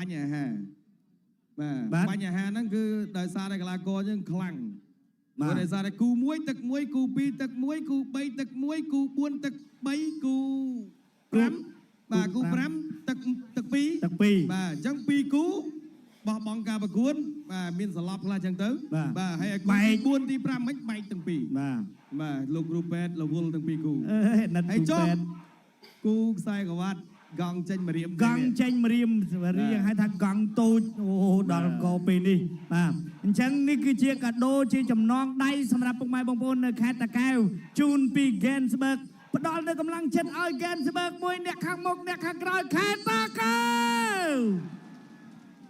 បញ្ហាបាទបញ្ហាហ្នឹងគឺដោយសារតែកីឡាករយើងខ្លាំង បាទ ព្រោះដោយសារតែគូ1ទឹក1គូ2ទឹក1គូ3ទឹក1គូ4ទឹក3គូ5បាទគូ5ទឹកទឹក2 ទឹក2 បាទអញ្ចឹង2គូបោះបង់ការប្រកួតបាទមានសន្លប់ខ្លះអញ្ចឹងទៅ បាទ បាទហើយឲ្យគូ បែក ទី4ទី5មិនបែកទាំងពីរ បាទ បាទលោកគ្រូពេទ្យរវល់ទាំងពីរគូ អេណិត ហើយចុះ ពេទ្យ គូខ្សែក្រវ៉ាត់កង់ចេញមករៀមក ង់ចេញម្រាមរៀងហៅថាកង់តូចអូដល់កពេលនេះបាទអញ្ចឹងនេះគឺជាកាដូជាចំណងដៃសម្រាប់ពុកម៉ែបងប្អូននៅខេត្តតាកែវជូនពី Gainsberg ផ្ដល់នូវកម្លាំងចិត្តឲ្យ Gainsberg មួយអ្នកខាងមុខអ្នកខាងក្រោយខេត្តតាកែវ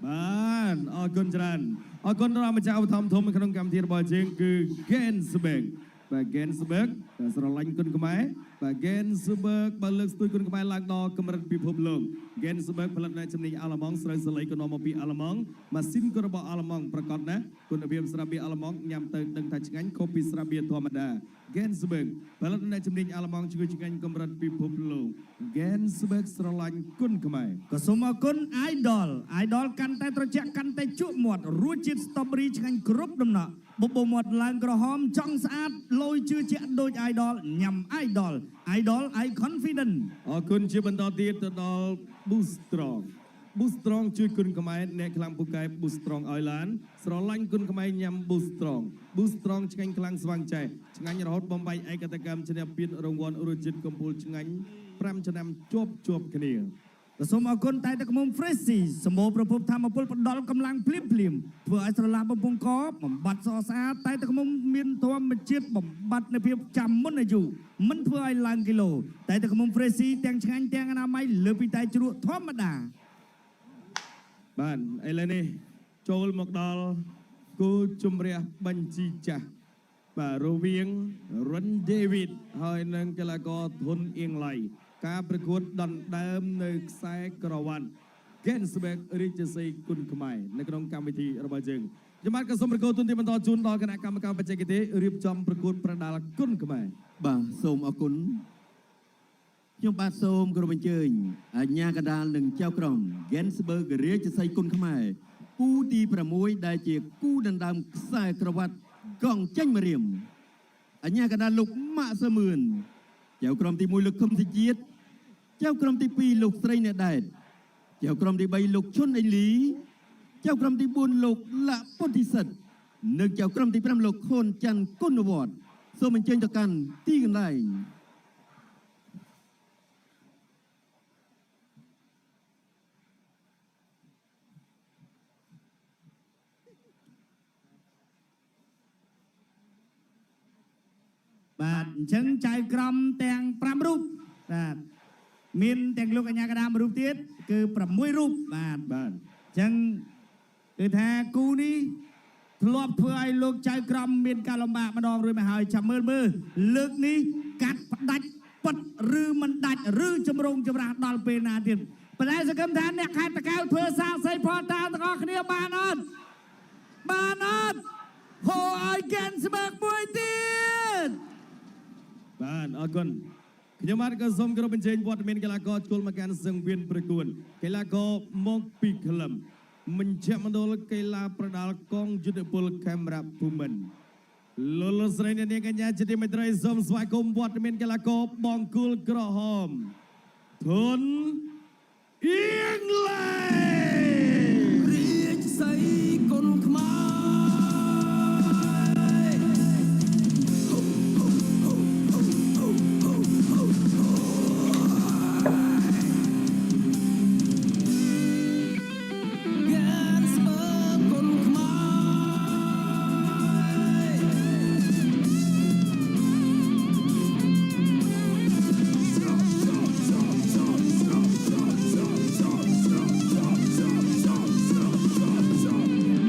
បាទអរគុណច្រើនអរគុណដល់ម្ចាស់ឧបត្ថម្ភធំនៅក្នុងកម្មវិធីរបស់យើងគឺ Gainsberg បាទ Gainsberg បាទស្រឡាញ់គុណខ្មែរបាទ Gainsberg បើលើកស្ទួយគុណខ្មែរឡើងដល់កម្រិតពិភពលោក Gainsberg ផលិតនៅជំនាញអាល្លឺម៉ង់ស្រូវសាលីក៏នាំមកពីអាល្លឺម៉ង់ម៉ាស៊ីនក៏របស់អាល្លឺម៉ង់ប្រកបណាស់គុណភាពស្រាបៀរអាល្លឺម៉ង់ញ៉ាំទៅដឹងថាឆ្ងាញ់ខុសពីស្រាបៀរធម្មតា Gainsberg ផលិតនៅជំនាញអាល្លឺម៉ង់ឈ្ងុយឆ្ងាញ់កម្រិតពិភពលោក Gainsberg ស្រឡាញ់គុណខ្មែរ ក៏សូមអរគុណ Idol Idol កាន់តែត្រជាក់កាន់តែជក់មាត់រសជាតិ strawberry ឆ្ងាញ់គ្រប់ដំណក់បបោមាត់ឡើងក្រហមចង់ស្អាតលយជឿជាក់ដូច Idol ញ៉ាំ Idol Idol I confident អរគុណជាបន្តទៀតទៅដល់ Boost Strong Boost Strong ជួយគុណខ្មែរអ្នកខ្លាំងពូកែ Boost Strong ឲ្យឡានស្រឡាញ់គុណខ្មែរញ៉ាំ Boost Strong Boost Strong ឆ្ងាញ់ខ្លាំងស្វាងចែឆ្ងាញ់រហូតបំបីឯកតកម្មឈ្នះពានរង្វាន់រសជាតិកំពូលឆ្ងាញ់5ឆ្នាំជាប់ជាប់គ្នា ក៏សូមអរគុណតែទឹកមុំ Freshie សម្បូរប្រភពធម្មពលផ្ដល់កម្លាំងភ្លាមភ្លាមធ្វើឲ្យស្រឡះបំពង់កបំបត្តិសស្អាតតែទឹកមុំមានធម្មជាតិបំបត្តិនូវភាពចាំមុនអាយុមិនធ្វើឲ្យឡើងគីឡូតែទឹកមុំ Freshie ទាំងឆ្ងាញ់ទាំងអនាម័យលើសពីតែជ្រក់ធម្មតា បាទឥឡូវនេះចូលមកដល់គូជំរះបញ្ជីចាស់បាទរវាងរុនដេវីតហើយនិងកីឡាករធុនអៀងឡៃការប្រកួតដណ្ដើមនៅខ្សែក្រវ៉ាត់ Gainsberg រាជសីគុណខ្មែរនៅក្នុងកម្មវិធីរបស់យើងខ្ញុំបាទក៏សូមប្រកួតទុនទីបន្តជូនដល់គណៈកម្មការបច្ចេកទេសរៀបចំប្រកួតប្រដាល់គុណខ្មែរ បាទសូមអរគុណខ្ញុំបាទសូមគោរពអញ្ជើញអាជ្ញាកណ្ដាលនិងចៅក្រម Gainsberg រាជសីគុណខ្មែរគូទី6ដែលជាគូដណ្ដើមខ្សែក្រវ៉ាត់កង់ចេញមរៀមអាជ្ញាកណ្ដាលលោកម៉ាក់សមឿនចៅក្រមទី1លោកខឹមសិជាតិចៅក្រមទី2លោកស្រីអ្នកដែតចៅក្រមទី3លោកឈុនអេលីចៅក្រមទី4លោកលាក់ពុទ្ធិសិទ្ធនិងចៅក្រមទី5លោកខុនច័ន្ទគុណវត្តសូមអញ្ជើញទៅកាន់ទីកន្លែង បាទអញ្ចឹងចៅក្រមទាំង5រូបបាទមានទាំងលោកអញ្ញាកដាមួយរូបទៀតគឺ6រូបបាទ បាទ អញ្ចឹងគឺថាគូនេះធ្លាប់ធ្វើឲ្យលោកចៅក្រមមានការលំបាកម្ដងរួចមកហើយចាំមើលមើលលើកនេះកាត់ផ្ដាច់ប៉ិតឬមិនដាច់ឬចម្រុងចម្រាស់ដល់ពេលណាទៀតប៉ុន្តែសង្ឃឹមថាអ្នកខេត្តតាកែវធ្វើសាកសីផលតាមទាំងអស់គ្នាបានអត់បានអត់ហូឲ្យហ្គេនស្បើកមួយទៀត បាទអរគុណខ្ញុំបាទក៏សូមគោរពអញ្ជើញវត្តមានកីឡាករចូលមកកាន់សង្វៀនប្រកួតកីឡាករមកពីក្លឹមមជ្ឈមណ្ឌលកីឡាប្រដាល់កងយុទ្ធពលខេមរៈភូមិន្ទលោកលោកស្រីអ្នកនាងកញ្ញាជាទីមេត្រីសូមស្វាគមន៍វត្តមានកីឡាករបង្គោលក្រហមធុនអៀងឡៃ រាជសីគុណខ្មែរហ្គេនស្បើគុណខ្មែរ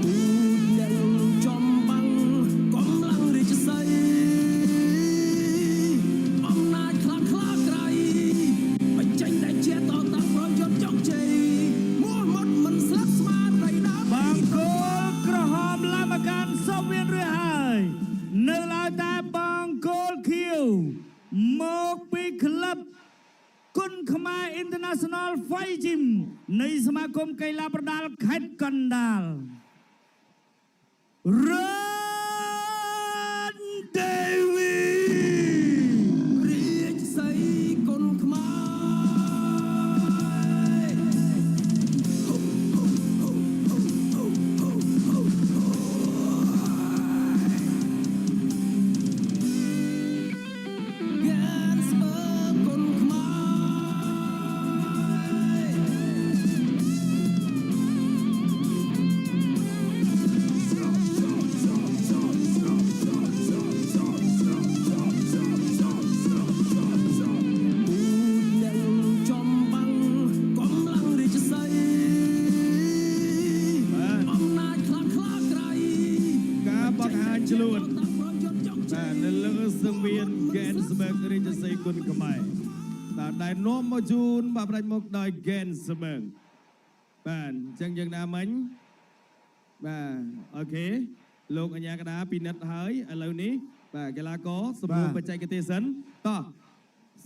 ពូទាំងចំបាំងកម្លាំងរាជសីអំណាចខ្លាំងខ្លាក្រៃបញ្ចេញតែជាតតាំងប្រយុទ្ធចុកជ័យមួមុតមិនស្លាប់ស្មារតីដើម បង្គោលក្រហមឡាមកានសូវៀនរួចហើយនៅឡើយតែបង្គោលខៀវមកពីក្លឹបគុណ ខ្មែរ International Fight Gym នៃសមាគមកីឡាប្រដាល់ខេត្តកណ្ដាលរ៉ាន់ដេវី រាជសីគុណខ្មែរ ហ្គេនស្បើគុណខ្មែរ ពូអ្នកចំបាំងកម្លាំងរាជសី បាទ អំណាចខ្លាំងខ្លាក្រៃ ការបង្ហាញខ្លួន តាមប្រយុទ្ធចង់ជ័យ បាទនៅលើសង្វៀន Gainsberg រាជសីគុណខ្មែរបាទដែលនាំមកជូនបាទផ្ដាច់មុខដោយ Gainsberg បាទអញ្ចឹងយើងណាមិញបាទអូខេលោកអញ្ញាកដាពិនិត្យហើយឥឡូវនេះបាទកីឡាករសម្រួលបច្ចេកទេសសិនតោះ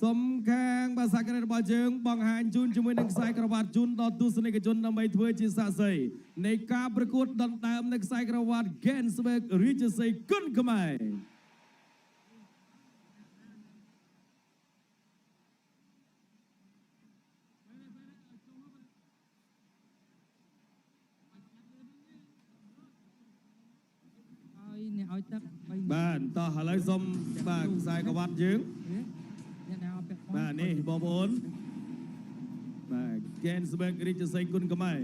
សំខាងបាសាក្រិតរបស់យើងបង្ហាញជូនជាមួយនឹងខ្សែក្រវ៉ាត់ជូនដល់ទស្សនិកជនដើម្បីធ្វើជាសាក្សីនៃការប្រកួតដណ្ដើមនៅខ្សែក្រវ៉ាត់ Gainsberg រាជសីគុណខ្មែរ ឲ្យអ្នកឲ្យទឹកបីនាក់ បាទតោះឥឡូវសូមបាទខ្សែក្រវ៉ាត់យើង អ្នកណាឲ្យពាក់ព័ន្ធ បាទនេះបងប្អូនបាទ Gainsberg រាជសីគុណខ្មែរ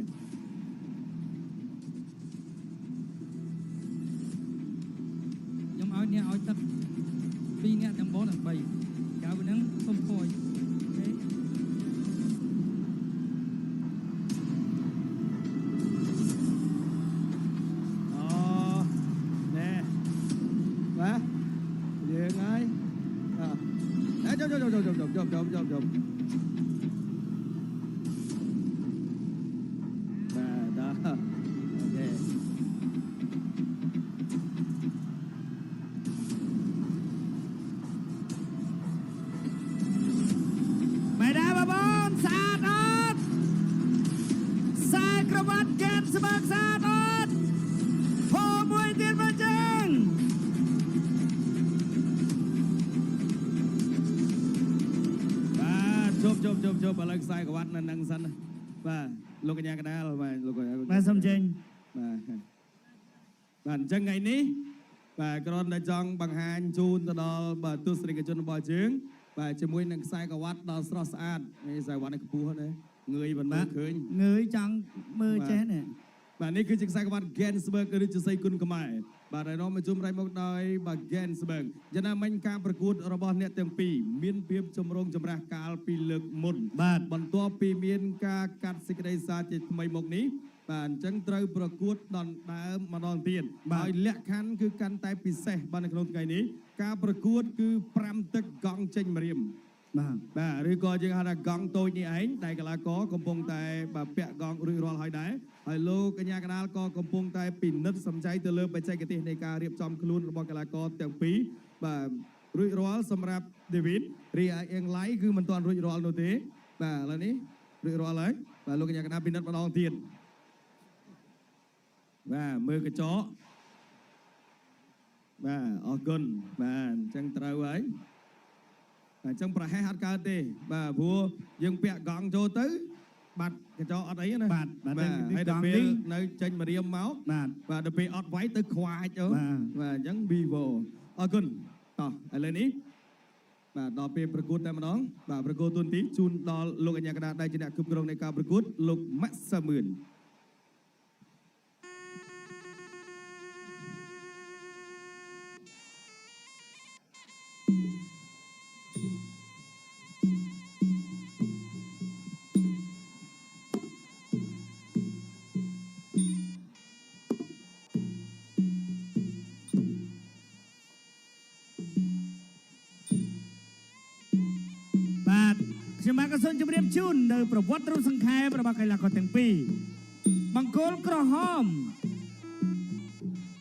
ខ្ញុំឲ្យអ្នកឲ្យទឹកពីរអ្នកទាំងបងទាំងបីក្រៅពីហ្នឹងសុំខូច OK អូណែបាទយើងហើយអើចុះចុះចុះចុះចុះចុះចុះចុះចុះបាទដល់ OK ម៉ែដែរបងប្អូនស្អាតអត់ខ្សែក្រវ៉ាត់កែនស្បើកស្អាតអត់ផមួយទៀតមកជើង បាទជប់ជប់ជប់ជប់ឥឡូវខ្សែក្រវ៉ាត់នៅនឹងសិនណាបាទលោកកញ្ញាកដាលបាទលោកកញ្ញា បាទសូមចេញ បាទបាទអញ្ចឹងថ្ងៃនេះបាទគ្រាន់តែចង់បង្ហាញជូនទៅដល់បាទទស្សនិកជនរបស់យើងបាទជាមួយនឹងខ្សែក្រវ៉ាត់ដ៏ស្រស់ស្អាតនេះខ្សែក្រវ៉ាត់នេះខ្ពស់ណាស់ងើយមិនមើលឃើញ ងើយចង់មើលចេះនេះ បាទនេះគឺជាខ្សែក្រវ៉ាត់ Gainsberg ឬជាសីគុណខ្មែរបាទហើយនាំមកជុំរៃមកដោយបាទ Gainsberg យ៉ាងណាមិញការប្រកួតរបស់អ្នកទាំងពីរមានភាពចម្រូងចម្រាសកាលពីលើកមុន បាទ បន្ទាប់ពីមានការកាត់សេចក្តីសារជាថ្មីមកនេះបាទអញ្ចឹងត្រូវប្រកួតដណ្ដើមម្ដងទៀតហើយលក្ខខណ្ឌគឺកាន់តែពិសេសបាទនៅក្នុងថ្ងៃនេះការប្រកួតគឺ5ទឹកកង់ចេញម្រាម បាទ បាទឬក៏យើងហៅថាកង់តូចនេះឯងតែកីឡាករកំពុងតែបាទពាក់កង់រួចរាល់ហើយដែរហើយលោកកញ្ញាកដាលក៏កំពុងតែពិនិត្យសំចៃទៅលើបច្ចេកទេសនៃការរៀបចំខ្លួនរបស់កីឡាករទាំងពីរបាទរួចរាល់សម្រាប់ដេវីតរីឯអៀងឡៃគឺមិនទាន់រួចរាល់នោះទេបាទឥឡូវនេះរួចរាល់ហើយបាទលោកកញ្ញាកដាលពិនិត្យម្ដងទៀតបាទមើលកញ្ចក់បាទអរគុណបាទអញ្ចឹងត្រូវហើយ អញ្ចឹងប្រហែសអត់កើតទេបាទព្រោះយើងពាក់កង់ចូលទៅបាត់កញ្ចក់អត់អីណា បាទបាទ បាទហើយដល់ពេល នេះ នៅចេញមករៀមមក បាទ បាទដល់ពេលអត់វាយទៅខ្វាចទៅ បាទ បាទអញ្ចឹង Vivo អរគុណតោះឥឡូវនេះបាទដល់ពេលប្រកួតតែម្ដងបាទប្រកួតទួនាទីជូនដល់លោកអញ្ញាកដាដែលជាអ្នកគ្រប់គ្រងនៃការប្រកួតលោកម៉ាក់សាមឿន បាទខ្ញុំបាទក៏សូមជម្រាបជូននៅប្រវត្តិរូបសង្ខេបរបស់កីឡាករទាំងពីរបង្គោលក្រហម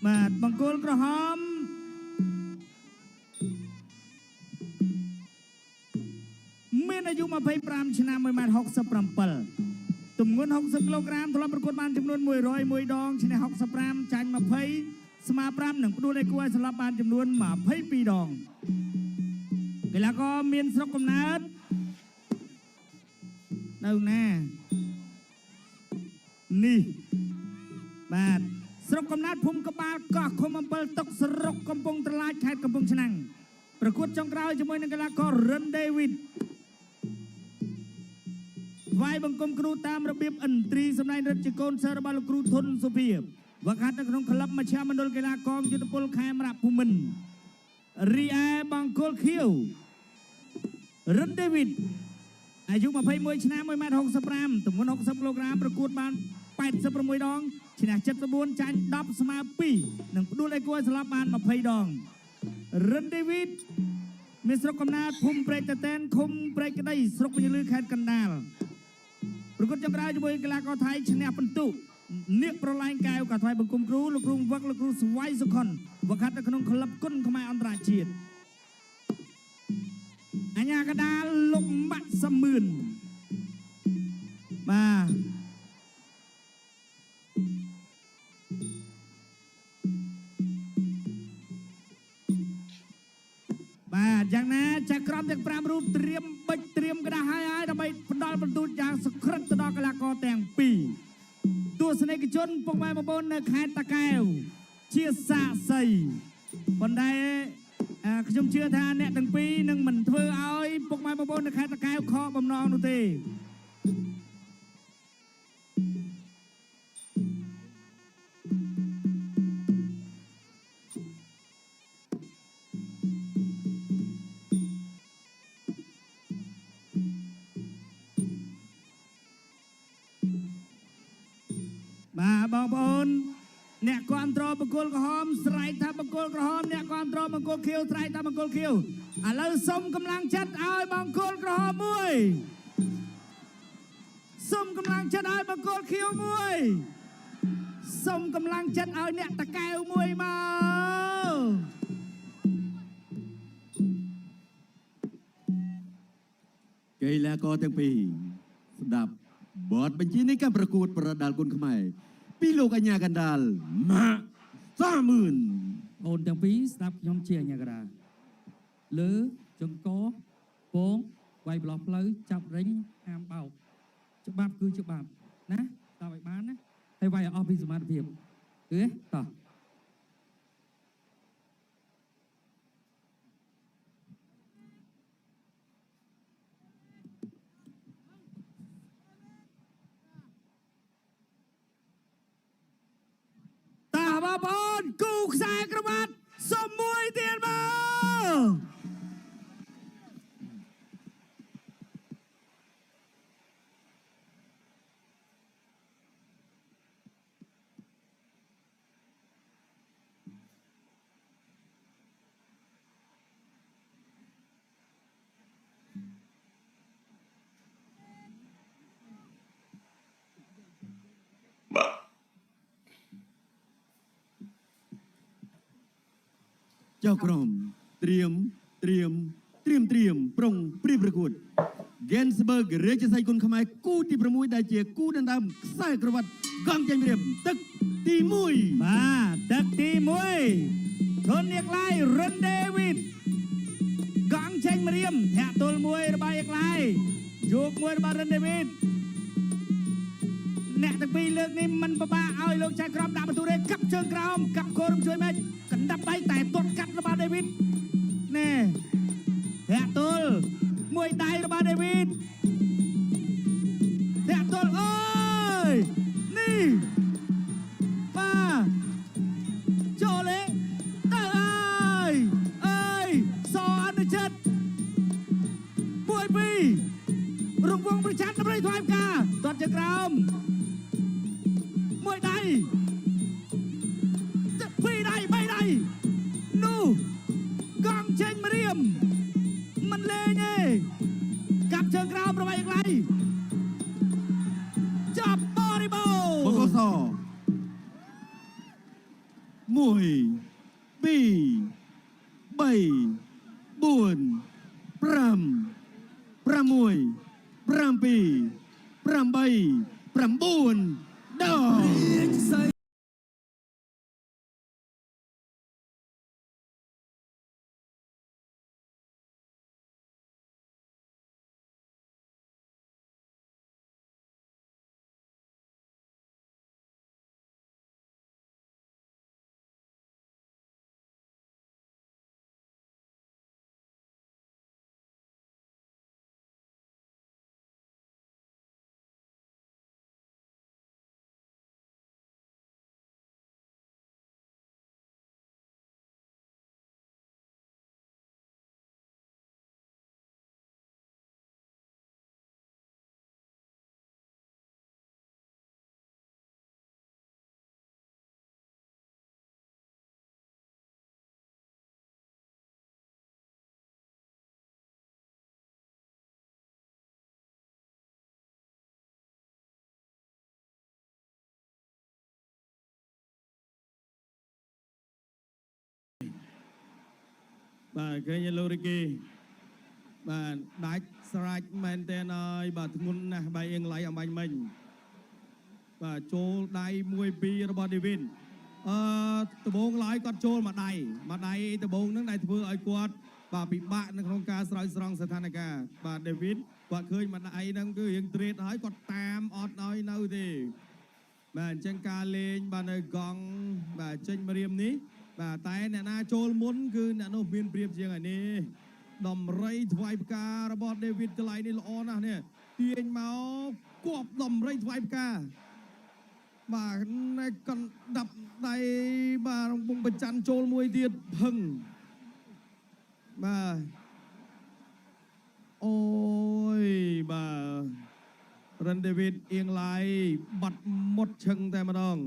បាទបង្គោលក្រហមមាន មានអាយុ25ឆ្នាំ1ម៉ែត្រ67ទម្ងន់60គីឡូក្រាមធ្លាប់ប្រកួតបានចំនួន101ដងឈ្នះ65ចាញ់20ស្មើ5និងផ្ដួលឲ្យគួរឲ្យស្លាប់បានចំនួន22ដងកីឡាករមានស្រុកកំណើតនៅណានេះបាទស្រុកកំណើតភូមិក្បាលកោះឃុំអំពិលតុកស្រុកកំពង់ត្រឡាចខេត្តកំពង់ឆ្នាំងប្រកួតចុងក្រោយជាមួយនឹងកីឡាកររិនដេវីតថ្វាយបង្គំគ្រូតាមរបៀបឥន្ទ្រីសម្ដែងរិទ្ធជាកូនសិស្សរបស់លោកគ្រូធុនសុភាវឹកហាត់នៅក្នុងក្លឹបមជ្ឈមណ្ឌលកីឡាកងយុទ្ធពលខេមរៈភូមិន្ទរីឯបង្គោលខៀវរិនដេវីតអាយុ21ឆ្នាំ1ម៉ែត្រ65ទម្ងន់60គីឡូក្រាមប្រកួតបាន86ដងឈ្នះ74ចាញ់10ស្មើ2និងផ្ដួលឲ្យគួរឲ្យស្លាប់បាន20ដងរិនដេវីតមានស្រុកកំណើតភូមិព្រែកតាតែនឃុំព្រែកក្តីស្រុកពញាលឺខេត្តកណ្ដាលប្រកួតចុងក្រោយជាមួយកីឡាករថៃឈ្នះពិន្ទុនាគប្រឡែងកែវក៏ថ្វាយបង្គំគ្រូលោកគ្រូវឹកលោកគ្រូស្វ័យសុខុនវឹកហាត់នៅក្នុងក្លឹបគុណខ្មែរអន្តរជាតិអញ្ញាកដាលលោកម៉ាក់សមឿនបាទបាទយ៉ាងណាចាក់ក្រមទាំង5រូបត្រៀមបិចត្រៀមក្តារហើយហើយដើម្បីផ្ដល់បន្ទូតយ៉ាងសក្រិតទៅដល់កីឡាករទាំងពីរទស្សនិកជនពុកម៉ែបងប្អូននៅខេត្តតាកែវជាសាក្សីប៉ុន្តែខ្ញុំជឿថាអ្នកទាំងពីរនឹងមិនធ្វើឲ្យពុកម៉ែបងប្អូននៅខេត្តតាកែវខកបំណងនោះទេបាទបងប្អូនអ្នកគាំទ្របង្គោលក្រហមស្រែកថាបង្គោលក្រហមអ្នកគាំទ្របង្គោលខៀវស្រែកថាបង្គោលខៀវឥឡូវសុំកម្លាំងចិត្តឲ្យបង្គោលក្រហមមួយសុំកម្លាំងចិត្តឲ្យបង្គោលខៀវមួយសុំកម្លាំងចិត្តឲ្យអ្នកតកែវមួយមក កីឡាករទាំងពីរស្ដាប់បទបញ្ជានៃការប្រកួតប្រដាល់គុណខ្មែរពីលោកអញ្ញាកណ្ដាលម៉ាក់សាមឿន អូនទាំងពីរស្ដាប់ខ្ញុំជាអញ្ញាកដាលើចង្កពងវាយប្លោះផ្លូវចាប់រិញហាមបោកច្បាប់គឺច្បាប់ណាស្ដាប់ឲ្យបានណាហើយវាយឲ្យអស់ពីសមត្ថភាពគឺទេតោះ តាបងប្អូនគូខ្សែក្រវ៉ាត់សុំមួយទៀតមក ចៅក្រមត្រៀមត្រៀមត្រៀមត្រៀមប្រុងព្រៀបប្រកួត Gainsberg រាជសីគុណខ្មែរគូទី6ដែលជាគូដណ្ដើមខ្សែក្រវ៉ាត់កង់ចេញរៀមទឹកទី1 បាទទឹកទី1ធននាគឡៃរិនដេវីតកង់ចេញម្រាមធាក់ទល់មួយរបស់អេក្លៃយកមួយរបស់រិនដេវីតអ្នកទាំងពីរលើកនេះមិនពិបាកឲ្យលោកចៅក្រមដាក់បន្ទូទេកាប់ជើងក្រោមកាប់គោរំជួយមិនកណ្ដាប់ដៃតែទាត់កាត់របស់ដេវីតណែធាក់ទល់មួយដៃរបស់ដេវីតធាក់ទល់អើយនេះបាទចូលលេទៅអើយអើយសអនុចិត្តមួយពីររង្វង់ប្រច័ណ្ឌដើម្បីថ្វាយផ្កាទាត់ជើងក្រោមមួយដៃពីរដៃបីដៃនោះកង់ចេញម្រាមមិនលេងទេកាប់ជើងក្រោមប្រវែងក្លៃចាប់បរិបូរណ៍ បកស1 2 3 4 5 6 7 8 9 10 រាជសី បាទឃើញលោករីគីបាទដាច់ស្រេចមែនតើហើយបាទធ្ងន់ណាស់បាទអៀងឡៃអំបញ្ញមិញបាទចូលដៃ1 2របស់ដេវីនអឺដបងឡើយគាត់ចូលមកដៃមកដៃដបងហ្នឹងដែលធ្វើឲ្យគាត់បាទពិបាកនៅក្នុងការស្រោចស្រង់ស្ថានភាពបាទដេវីនគាត់ឃើញមកដៃហ្នឹងគឺរៀងត្រេតហើយគាត់តាមអត់ឲ្យនៅទេបាទអញ្ចឹងការលេងបាទនៅកង់បាទចេញម្រាមនេះបាទតែអ្នកណាចូលមុនគឺអ្នកនោះមានប្រៀបជាងហើយនេះដំរីថ្វាយផ្ការបស់ដេវីតកន្លែងនេះល្អណាស់នេះទាញមកគប់ដំរីថ្វាយផ្កាបាទណែកណ្ដាប់ដៃបាទរំពងប្រច័នចូលមួយទៀតភឹងបាទអូយបាទរិនដេវីតអៀងឡៃបាត់មុតឈឹងតែម្ដង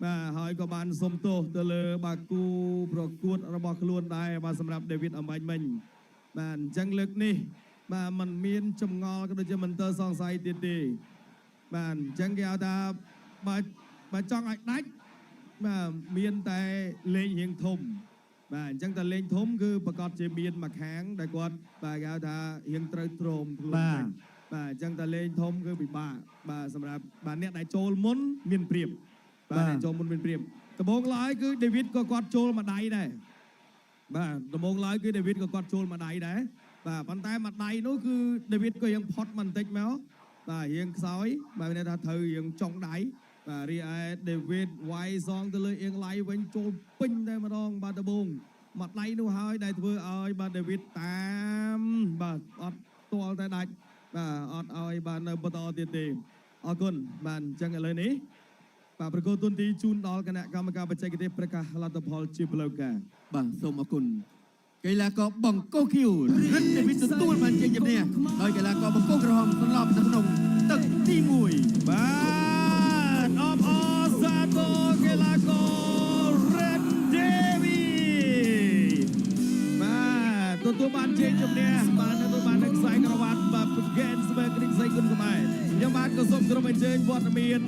បាទហើយក៏បានសុំទោសទៅលើបាទគូប្រកួតរបស់ខ្លួនដែរបាទសម្រាប់ដេវីតអំបញ្ញមិញបាទអញ្ចឹងលើកនេះបាទมันមានចម្ងល់ក៏ដូចជាមន្ទិលសង្ស័យទៀតទេបាទអញ្ចឹងគេហៅថាបើបើចង់ឲ្យដាច់បាទមានតែលេងរៀងធំបាទអញ្ចឹងតែលេងធំគឺប្រកាសជាមានមួយខាងដែលគាត់បាទគេហៅថារៀងត្រូវទ្រាំខ្លួន បាទ តិចបាទអញ្ចឹងតែលេងធំគឺពិបាកបាទសម្រាប់បាទអ្នកដែលចូលមុនមានប្រៀបបាទអ្នកចូលមុនមានប្រៀបដំបូងឡើយគឺដេវីតក៏គាត់ចូលមួយដៃដែរបាទដំបូងឡើយគឺដេវីតក៏គាត់ចូលមួយដៃដែរបាទប៉ុន្តែមួយដៃនោះគឺដេវីតក៏ยังផុតបន្តិចមកបាទរៀងខ្សោយបាទមានន័យថាត្រូវរៀងចុងដៃបាទរីឯដេវីតវាយសងទៅលើអៀងឡៃវិញចូលពេញតែម្ដងបាទដំបូងមួយដៃនោះហើយដែលធ្វើឲ្យបាទដេវីតតាមបាទអត់ទាល់តែដាច់បាទអត់ឲ្យបាទនៅបន្តទៀតទេអរគុណបាទអញ្ចឹងឥឡូវនេះបាទប្រកួតទុនទីជូនដល់គណៈកម្មការបច្ចេកទេសប្រកាសលទ្ធផលជាផ្លូវការ បាទសូមអរគុណកីឡាករបង្គោលខៀវរិនដេវីតទទួលបានជ័យជំនះដោយកីឡាករបង្គោលក្រហមសន្លប់នៅក្នុងទឹកទី1 បាទអបអរសាទរកីឡាករ Red David បាទទទួលបានជ័យជំនះបាទទទួលបាននឹងខ្សែក្រវ៉ាត់បាទ Gainsberg រិទ្ធសីគុណខ្មែរខ្ញុំបាទក៏សូមគោរពអញ្ជើញវត្តមាន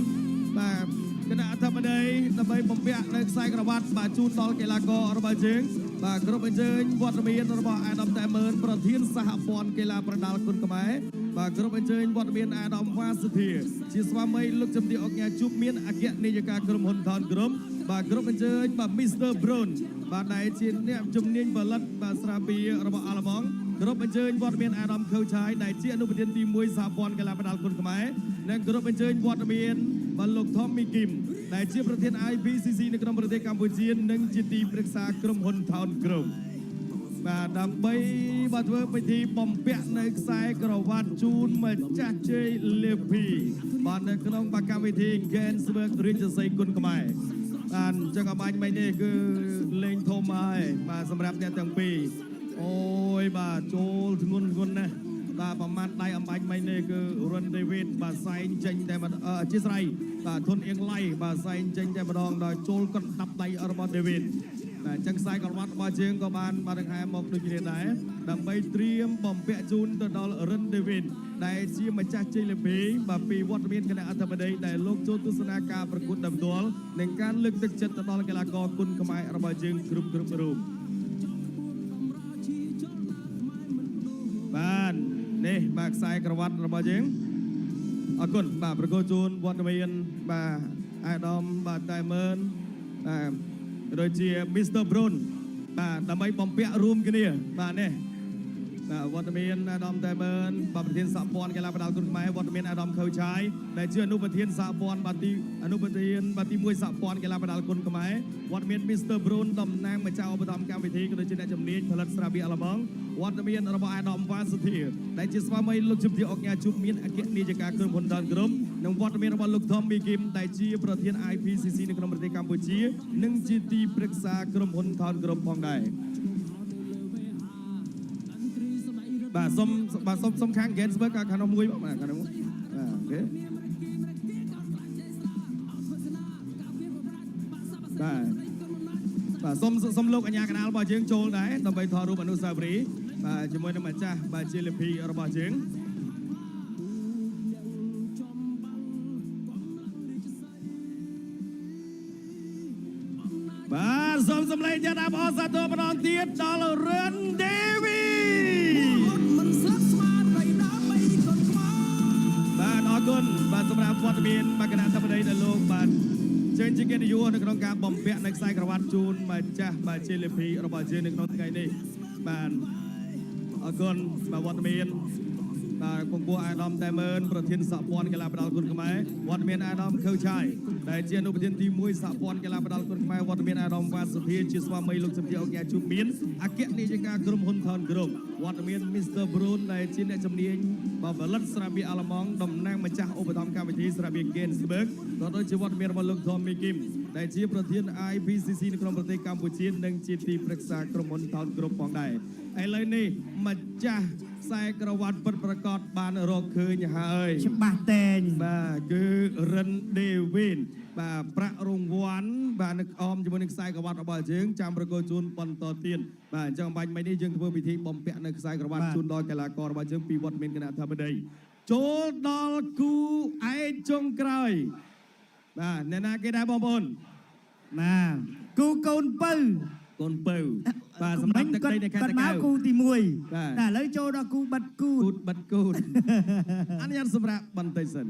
បាទគណៈអធិបតីដើម្បីបំពាក់នៅខ្សែក្រវ៉ាត់បាទជូនដល់កីឡាកររបស់យើងបាទគោរពអញ្ជើញវត្តមានរបស់អាដាមតែមឿនប្រធានសហព័ន្ធកីឡាប្រដាល់គុណខ្មែរបាទគោរពអញ្ជើញវត្តមានអាដាមវ៉ាសុធាជាស្វាមីលោកជំទាវអង្គការជួបមានអគ្គនាយិកាក្រុមហ៊ុនថនក្រុមបាទគោរពអញ្ជើញបាទ Mr. Brown បាទដែលជាអ្នកជំនាញផលិតបាទស្រាបៀររបស់អាល្លឺម៉ង់គោរពអញ្ជើញវត្តមានអាដាមខៅឆាយដែលជាអនុប្រធានទី1សហព័ន្ធកីឡាប្រដាល់គុណខ្មែរនិងគោរពអញ្ជើញវត្តមានបាទលោកថមមីគីមដែលជាប្រធាន IPCC នៅក្នុងប្រទេសកម្ពុជានិងជាទីប្រឹក្សាក្រុមហ៊ុន Town Group បាទដើម្បីបាទធ្វើពិធីបំពាក់នៅខ្សែក្រវ៉ាត់ជូនម្ចាស់ជ័យលាភីបាទនៅក្នុងបកម្មវិធី Gainsberg រាជសីគុណខ្មែរបាទអញ្ចឹងអបាញ់មិញនេះគឺលេងធំហើយបាទសម្រាប់អ្នកទាំងពីរអូយបាទចូលធ្ងន់ធ្ងន់ណាស់បាទប្រមាថដៃអំបាញ់មិញនេះគឺរុនដេវីតបាទសែងចេញតែម្ដងអធិស្ឋានបាទធុនអៀងឡៃបាទសែងចេញតែម្ដងដោយចូលកណ្ដាប់ដៃរបស់ដេវីត បាទអញ្ចឹងខ្សែក្រវ៉ាត់របស់យើងក៏បានបានដង្ហែមកដូចគ្នាដែរដើម្បីត្រៀមបំពាក់ជូនទៅដល់រិនដេវីតដែលជាម្ចាស់ជ័យលាភីបាទពីវត្តមានគណៈអធិបតីដែលលោកចូលទស្សនាការប្រកួតដោយផ្ទាល់និងការលើកទឹកចិត្តទៅដល់កីឡាករគុណខ្មែររបស់យើងគ្រប់គ្រប់រូប ជាចលនាខ្មែរមិនដូរ នេះបាទខ្សែក្រវ៉ាត់របស់យើងអរគុណបាទប្រកួតជូនវត្តមានបាទអាយដាមបាទតែម៉ឺនបាទដូចជា Mr. Brun បាទដើម្បីបំពាក់រួមគ្នាបាទនេះបាទវត្តមានអាដាមតែម៉ឺនបាទប្រធានសហព័ន្ធកីឡាប្រដាល់គុនខ្មែរវត្តមានអាដាមខៅឆាយដែលជាអនុប្រធានសហព័ន្ធបាទទីអនុប្រធានបាទទី1សហព័ន្ធកីឡាប្រដាល់គុនខ្មែរវត្តមាន Mr. Brun តំណាងម្ចាស់ឧបត្ថម្ភកម្មវិធីក៏ដូចជាអ្នកជំនាញផលិតស្រាបៀរអាល្លឺម៉ង់វត្តមានរបស់អាដាមវ៉ាសុធាដែលជាស្វាមីលោកជំទាវអុកញ៉ាជុបមានអគ្គនាយិកាក្រុមហ៊ុនដនក្រុមនិងវត្តមានរបស់លោកថមមីគីមដែលជាប្រធាន IPCC នៅក្នុងប្រទេសកម្ពុជា និងជាទីប្រឹក្សាក្រុមហ៊ុនថនក្រុមផងដែរបាទសូមបាទសូមសូមខាង Gainsberg ខាងនោះមួយបាទខាងនោះមួយបាទ OK បាទបាទសូមសូមលោកអញ្ញាកណ្ដាលរបស់យើងចូលដែរដើម្បីថតរូបអនុស្សាវរីយ៍បាទជាមួយនឹងម្ចាស់បាទជាលភីរបស់យើងបាទសូមសម្លេងចាត់អបអរសាទរម្ដងទៀតដល់រិនដេវី មិនស្លាប់ស្មារតីដើម្បីកូនខ្មែរ បាទអរគុណបាទសម្រាប់វត្តមានបាទគណៈធិបតីដែលលោកបាទចេញជាកិត្តិយសនៅក្នុងការបំពាក់នៅខ្សែក្រវ៉ាត់ជូនម្ចាស់បាទជាលភីរបស់យើងនៅក្នុងថ្ងៃនេះបាទអរគុណបាទវត្តមានបាទគង្គអាដាមតែម៉ឺនប្រធានសហព័ន្ធកីឡាប្រដាល់គុនខ្មែរវត្តមានអាដាមខៅឆាយដែលជាអនុប្រធានទី1សហព័ន្ធកីឡាប្រដាល់គុនខ្មែរវត្តមានអាដាមវ៉ាសុធាជាស្វាមីលោកសម្ភារអុកញ៉ាជូមានអគ្គនាយិកាក្រុមហ៊ុនថនក្រុមវត្តមាន Mr. Brun ដែលជាអ្នកជំនាញបាទផលិតស្រាបៀរអាល្លឺម៉ង់តំណាងម្ចាស់ឧបត្ថម្ភកម្មវិធីស្រាបៀរ Gainsberg ក៏ដូចជាវត្តមានរបស់លោក Tommy Kim ដែលជាប្រធាន IPCC នៅក្នុងប្រទេសកម្ពុជានិងជាទីប្រឹក្សាក្រុមហ៊ុនថនក្រុមផងដែរឥឡូវនេះម្ចាស់ខ្សែក្រវ៉ាត់ពិតប្រាកដបានរកឃើញហើយ ច្បាស់តែង បាទគឺរិនដេវីនបាទប្រាក់រង្វាន់បាទនៅអមជាមួយនឹងខ្សែក្រវ៉ាត់របស់យើងចាំប្រកល់ជូនបន្តទៀតបាទអញ្ចឹងបាញ់មិញនេះយើងធ្វើពិធីបំពាក់នៅខ្សែក្រវ៉ាត់ បាទ ជូនដល់កីឡាកររបស់យើងពីវត្តមានគណៈធិបតីចូលដល់គូឯកចុងក្រោយបាទអ្នកណាគេដែរបងប្អូន បាទគូកូនពៅ កូនពៅបាទសម្រាប់ទឹកដីនៃខេត្ត គាត់មក តាកែវ គូទី បាទ 1តែឥឡូវចូលដល់គូបិទគូ គូតបិទគូតអនុញ្ញាតសម្រាប់បន្តិចសិន